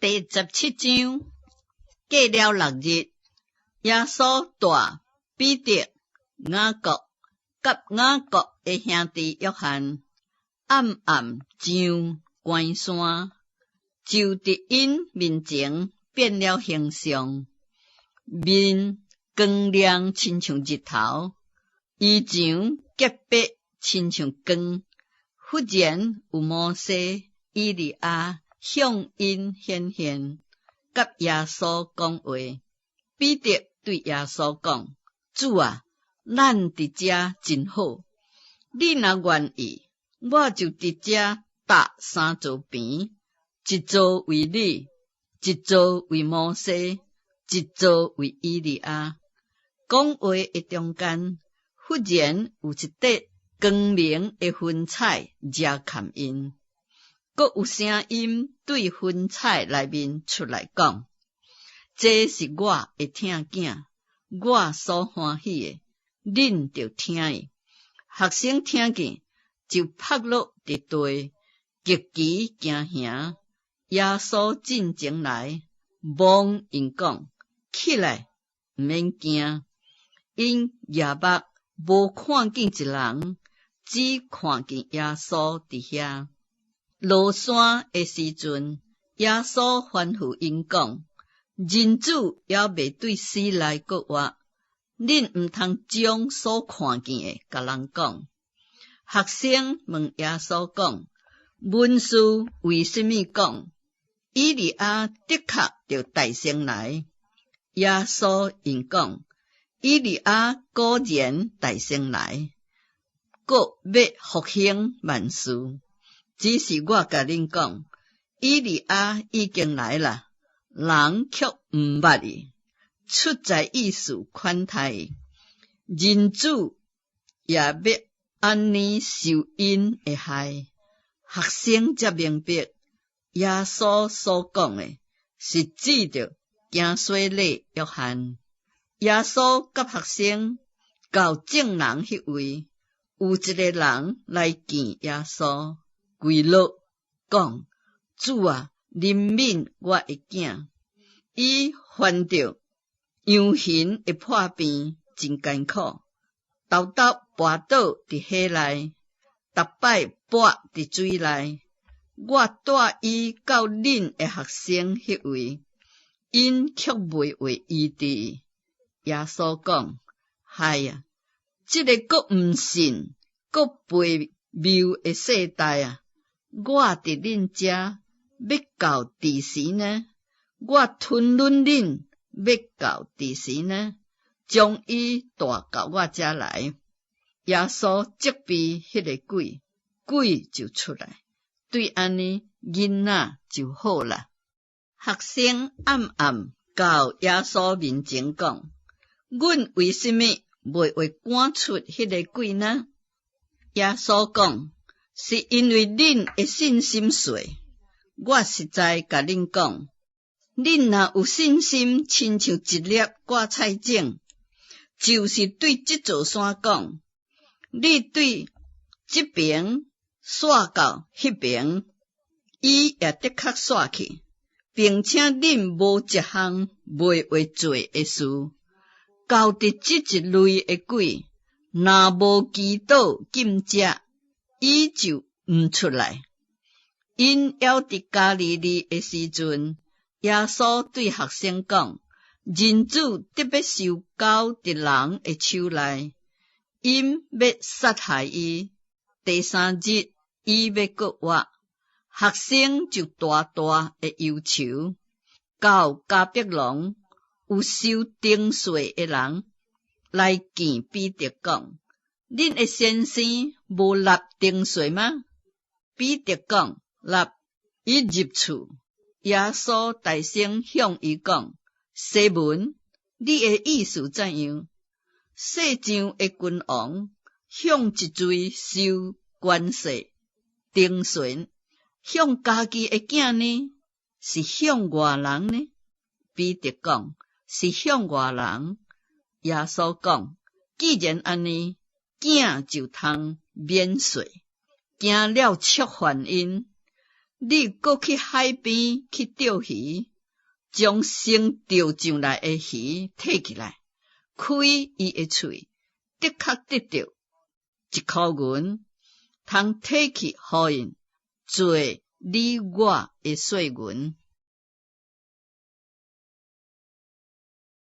第17章。過了6日，耶穌帶彼得、雅各佮雅各的兄弟約翰，暗暗上懸山，就佇𪜶面前變了形象，面光亮親像日頭，衣裳潔白親像光。忽然有摩西、以利亞向𪜶顯現，佮耶穌講話。彼得對耶穌講：主啊，咱佇遮真好，你若願意，我就佇遮搭三座棚，一座為你，一座為摩西，一座為以利亞。講話的中間，忽然有一塊光明的雲彩遮蓋𪜶，閣有聲音對雲彩內面出來講：這是我的疼囝，我所歡喜的，恁著聽伊。學生聽見，就仆落佇地，極其驚嚇。耶穌進前來，摸𪜶講：起來，毋免驚。𪜶舉目無看見一人，只看見耶穌佇遐。落山的時陣，耶穌吩咐𪜶講：人子猶未對死內復活，恁毋通將所看見的共人講。學生問耶穌講：文士為啥物講，以利亞的確著代先來？耶穌𪜶講：以利亞果然代先來，閣欲復興萬事。只是我共恁講，以利亞已經來啦，人卻毋捌伊，出在意思款待伊。人子也欲按呢受𪜶的害。學生才明白，耶穌所講的是指著行洗禮約翰。耶穌佮學生到眾人彼位，有一个人來見耶穌，跪落講：主啊，憐憫我的囝，伊患著羊痈的破病，真艱苦，沓沓跋倒佇火內，逐擺跋佇水內。我帶伊到恁的學生彼位，𪜶卻袂會醫治。耶穌講：唉啊，這个閣毋信、閣悖謬的世代啊！我佇恁遮欲到佇時呢？我吞忍恁欲到佇時呢？將伊帶到我遮來。耶穌責備彼个鬼，鬼就出來，對按呢，囡仔就好啦。學生暗暗到耶穌面前講：阮為啥物袂會趕出彼个鬼呢？耶穌講：是因為恁的信心細。我實在共恁講，恁若有信心，親像一粒芥菜種，就是對這座山講：你對這爿徙到彼爿，伊也的確徙去，並且恁無一項袂會做的事。到佇這一類的鬼，若無祈禱禁食，伊就毋出來。𪜶猶佇加利利的時陣，耶穌對學生講：人子得欲受交佇人的手內，𪜶欲殺害伊。第三日，伊欲復活。學生就大大的憂愁。到迦百農，有收丁稅的人來見彼得講：恁的先生無納丁稅嗎？彼得講：納。伊入厝，耶穌大聲向伊講：西門，你的意思怎樣？世上的君王向一濟收關稅、丁稅，向家己的囝呢？是向外人呢？彼得講：是向外人。耶穌講：既然按呢，囝就通免稅。驚了觸犯𪜶。你閣去海邊去釣魚，將先釣上來的魚提起來，開伊的喙，的確得著一箍銀，通提去予𪜶做你我的稅銀。